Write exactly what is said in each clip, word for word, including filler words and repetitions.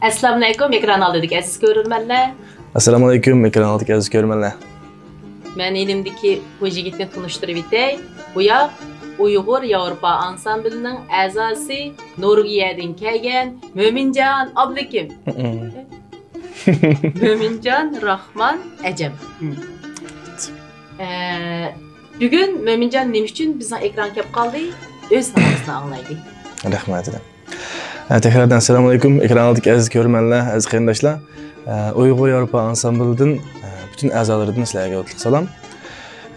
ئەسسالامۇئەلەيكۇم، ئېكران ئالدىدىكى ئەزىز كۆرۈرمەنلەر. ئەسسالامۇئەلەيكۇم، ئېكران ئالدىدىكى ئەزىز كۆرۈرمەنلەر. مەن يېنىمدىكى بۇ يىگىتنى تونۇشتۇرۇۋېتەي. بۇ ياق ئۇيغۇر ياۋروپا ئانسامبىلىنىڭ ئەزاسى، نورۋېگىيەدىن كەلگەن مۆمىنجان ئابلىكىم. مۆمىنجان راخمان ئەجەم. ئە، بۈگۈن مۆمىنجان نېمە ئۈچۈن بىزنىڭ ئېكرانغا كەپ قالدى؟ ئۆز نامىزىنى ئاڭلايلى. رەھمەت. ئە، تەكرارەن ئەسسالامۇئەلەيكۇم، ئېكران ئالدىدىكى ئەزىز كۆرۈرمەنلەر، ئەزىز قېرىنداشلار. ئە، ئۇيغۇر ياۋروپا ئانسامبىلىدىن، ئە، پۈتۈن ئەزالىرىدىن سىلەرگە ئوتلۇق سالام.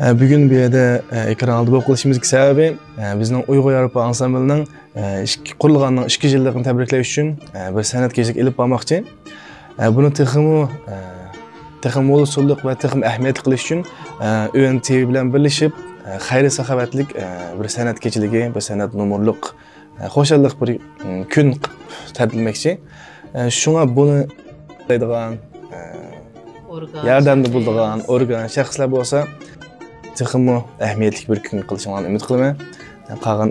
ئە، بۈگۈن بۇ يەردە، ئە، ئېكران ئالدىدا بولۇپ قېلىشىمىزدىكى سەۋەبى، ئە، بىزنىڭ ئۇيغۇر ياۋروپا ئانسامبىلىنىڭ، ئە، ئىككى، قۇرۇلغاننىڭ ئىككى يىللىقىنى تەبرىكلەش ئۈچۈن، ئە، بىر سەنئەت كېچىلىكى ئېلىپ بارماقچى. ئە، بۇنى تېخىمۇ، ئە، تېخىمۇ مول ئۇسۇللۇق ۋە تېخىمۇ ئەھمىيەتلىك قىلىش ئۈچۈن، ئە، ئۆن تىۋى بىلەن بىرلىشىپ، ئە، خەير-ساخاۋەتلىك، ئە، بىر سەنئەت كېچىلىكى، بىر سەنئەت نومۇرلۇق، ئە، خۇشاللىق بىر، م، كۈن قىلىپ تەرتىپلىمەكچى. ئە، شۇڭا بۇنى قىلالايدىغان، ئە، ئورگان، ياردەمدە شەخس. بولىدىغان ئورگان، شەخسلەر بولسا، تېخىمۇ ئەھمىيەتلىك بىر كۈن قىلىشىڭلارنى ئۈمىد قىلىمەن. قالغان،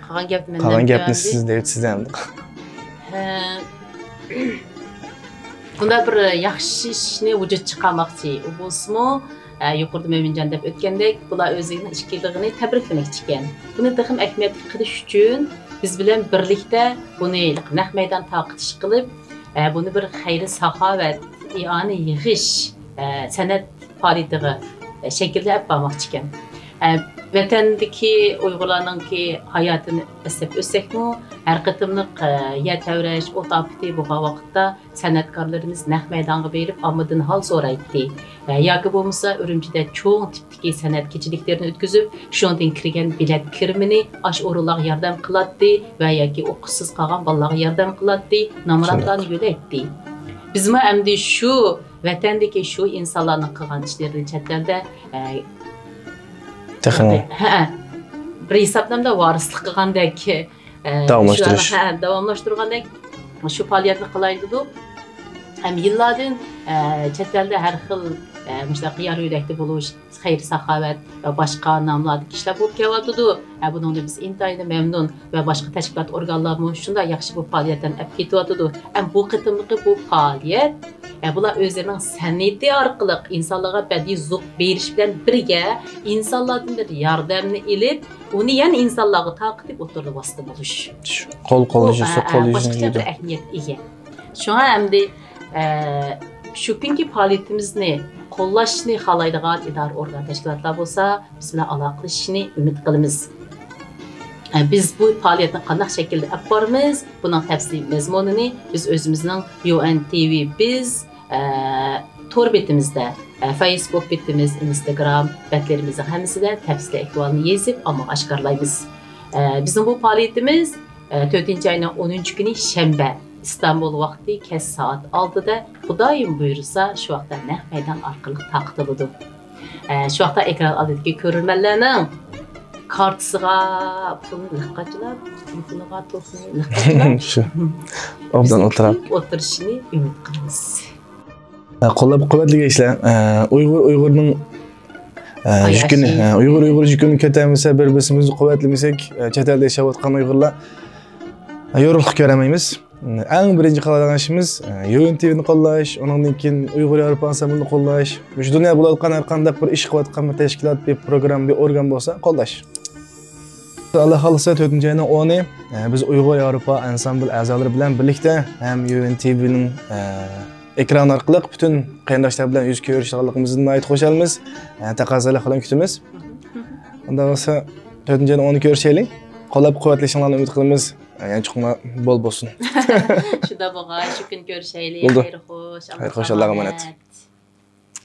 قالغان گەپنى مەندىن قالغان گەپنى كۆرۈندى. سىز دەيسىز ئەمدى. ھە. بۇنداق بىر ياخشى ئىشنى ۋۇجۇدقا چىقارماقچى. ئۇ بولسىمۇ، ئە، يۇقىرىدا مۆمىنجان دەپ ئۆتكەندەك، بۇلار ئۆزىنىڭ ئىككى يىللىقىنى تەبرىكلىمەكچى ئىكەن. بۇنى تېخىمۇ ئەھمىيەتلىك قىلىش ئۈچۈن بىز بىلەن بىرلىكتە بۇنى نەق مەيدان تارقىتىش قىلىپ، ئە، بۇنى بىر خەير-ساخاۋەت، ئىئانە يىغىش، ئە، سەنئەت پائالىيىتىگە، ئە، شەكىلدە ئەپ بارماقچى ئىكەن. ئە، ۋەتەندىكى ئۇيغۇرلارنىڭكى ھاياتىنى ئەسلەپ ئۆتسەكمۇ، ھەر قېتىملىق، ئە، يەر تەۋرەش، ئوت ئاپىتى بولغان ۋاقىتتا سەنئەتكارلىرىمىز نەق مەيدانغا بېرىپ، ئاممىدىن ھال سورايتتى. ئە، ياكى بولمىسا ئۈرۈمچىدە چوڭ تىپتىكى سەنئەت كېچىلىكلىرىنى ئۆتكۈزۈپ، شۇنىڭدىن كىرگەن بېلەت كىرىمىنى ئاشۇ ئورۇنلارغا ياردەم قىلاتتى ۋە ياكى ئوقۇشسىز قالغان بالىلارغا ياردەم قىلاتتى، نامراتلارنى يۆلەيتتى. بىزمۇ ئەمدى شۇ ۋەتەندىكى شۇ ئىنسانلارنىڭ قىلغان ئىشلىرىنى چەت ئەلدە، ئە، تېخىمۇ. ھە، بىر ھېسابلامدا ۋارىسلىق قىلغاندەك، ئە، داۋاملاشتۇرۇش. شۇلارنى، ھە، داۋاملاشتۇرغاندەك شۇ پائالىيەتنى قىلاي دېدۇق. ھەم يىللاردىن، ئە، چەت ئەلدە ھەر خىل، ئە، مۇشۇنداق يار يۆلەكتە بولۇش، خەير-ساخاۋەت ۋە باشقا ناملاردىكى ئىشلار بولۇپ كېلىۋاتىدۇ. ھە، بۇنىڭدىن بىز ئىنتايىن مەمنۇن ۋە باشقا تەشكىلات ئورگانلارمۇ شۇنداق ياخشى بۇ پائالىيەتلەرنى ئەپ كېتىۋاتىدۇ. ھەم بۇ قېتىملىقى بۇ پائالىيەت، ھە، بۇلار ئۆزلىرىنىڭ سەنئىتى ئارقىلىق ئىنسانلارغا بەدىئىي زوق بېرىش بىلەن بىرگە، ئىنسانلاردىن بىر ياردەمنى ئېلىپ، ئۇنى يەنە ئىنسانلارغا تارقىتىپ ئوتتۇرىدا ۋاسىتە بولۇش. قول قولنى بۇ، ئۇزسا، ئە، قول ئە، ئۇزسا باشقىچە دېيدۇ. بىر ئەھمىيەتكە ئىگە. شۇڭا ئەمدى، ئە، شۇ كۈنكى پائالىيىتىمىزنى قوللاشنى خالايدىغان ئىدارە، ئورگان، تەشكىلاتلار بولسا، بىز بىلەن ئالاقىلىشىشىنى ئۈمىد قىلىمىز. ئە، بىز بۇ پائالىيەتنى قانداق شەكىلدە ئەپ بارىمىز، بۇنىڭ تەپسىلىي مەزمۇنىنى بىز ئۆزىمىزنىڭ يۇ ئېن تى ۋى بىز، ئە، تور بېتىمىزدە، ئە، فېيسبۇك بېتىمىز، ئىنستاگرام بەتلىرىمىزنىڭ ھەممىسىدە تەپسىلىي ئەھۋالنى يېزىپ، ئاممىغا ئاشكارىلايمىز. ئە، بىزنىڭ بۇ پائالىيىتىمىز، ئە، تۆتىنچى ئاينىڭ ئونىنچى كۈنى شەنبە، ئىستانبۇل ۋاقتى كەچ سائەت ئالتىدا، خۇدايىم بۇيرۇسا، شۇ ۋاقىتتا نەق مەيدان ئارقىلىق تارقىتىلىدۇ. ئە، شۇ ۋاقىتتا ئېكران ئالدىدىكى كۆرۈرمەنلەرنىڭ كارتىسىغا پۇلنى لىققاچىلاپ، تېلېفونىغا توكنى لىققاچىلاپ، شۇ. ئوبدان ئولتۇرۇپ. ئولتۇرۇشىنى ئۈمىد قىلىمىز. ئە، قوللاپ قۇۋۋەتلىگەيسىلەر. ئە، ئۇيغۇر ئۇيغۇرنىڭ، ئە، يۈكىنى، ئە، ئۇيغۇر ئۇيغۇر يۈكىنى كۆتەرمىسە، بىر بىرسىمىزنى قۇۋۋەتلىمىسەك، ئە، چەت ئەلدە ياشاۋاتقان ئۇيغۇرلار، ئە، يورۇقلۇق كۆرەلمەيمىز. ئەڭ بىرىنچى قىلىدىغان ئىشىمىز، ئە، يۇ ئېن تى ۋىنى قوللاش، ئۇنىڭدىن كېيىن ئۇيغۇر ياۋروپا ئانسامبىلىنى قوللاش. مۇشۇ دۇنيادا بولۇۋاتقان ھەر قانداق بىر ئىش قىلىۋاتقان بىر تەشكىلات، بىر پروگرامما، بىر ئورگان بولسا قوللاش. ئاللا خالىسا، تۆتىنچى ئاينىڭ ئونى، ئە، بىز ئۇيغۇر ياۋروپا ئانسامبىل ئەزالىرى بىلەن بىرلىكتە ھەم يۇ ئېن تى ۋىنىڭ، ئە، ئېكران ئارقىلىق پۈتۈن قېرىنداشلار بىلەن يۈز كۆرۈشىدىغانلىقىمىزدىن ناھايىتى خۇشالمىز. ئە، تەقەززالىق بىلەن كۈتىمىز. ئۇنداق بولسا، تۆتىنچى ئاينىڭ ئونىنى كۆرۈشەيلى. قوللاپ قۇۋۋەتلىشىڭلارنى ئۈمىد قىلىمىز. ئە، يانچۇقۇڭلار بول بولسۇن. شۇنداق بولغاي، شۇ كۈنى كۆرۈشەيلى. بولدى. خەير خوش، خەير خوش، ئاللاغا ئامانەت.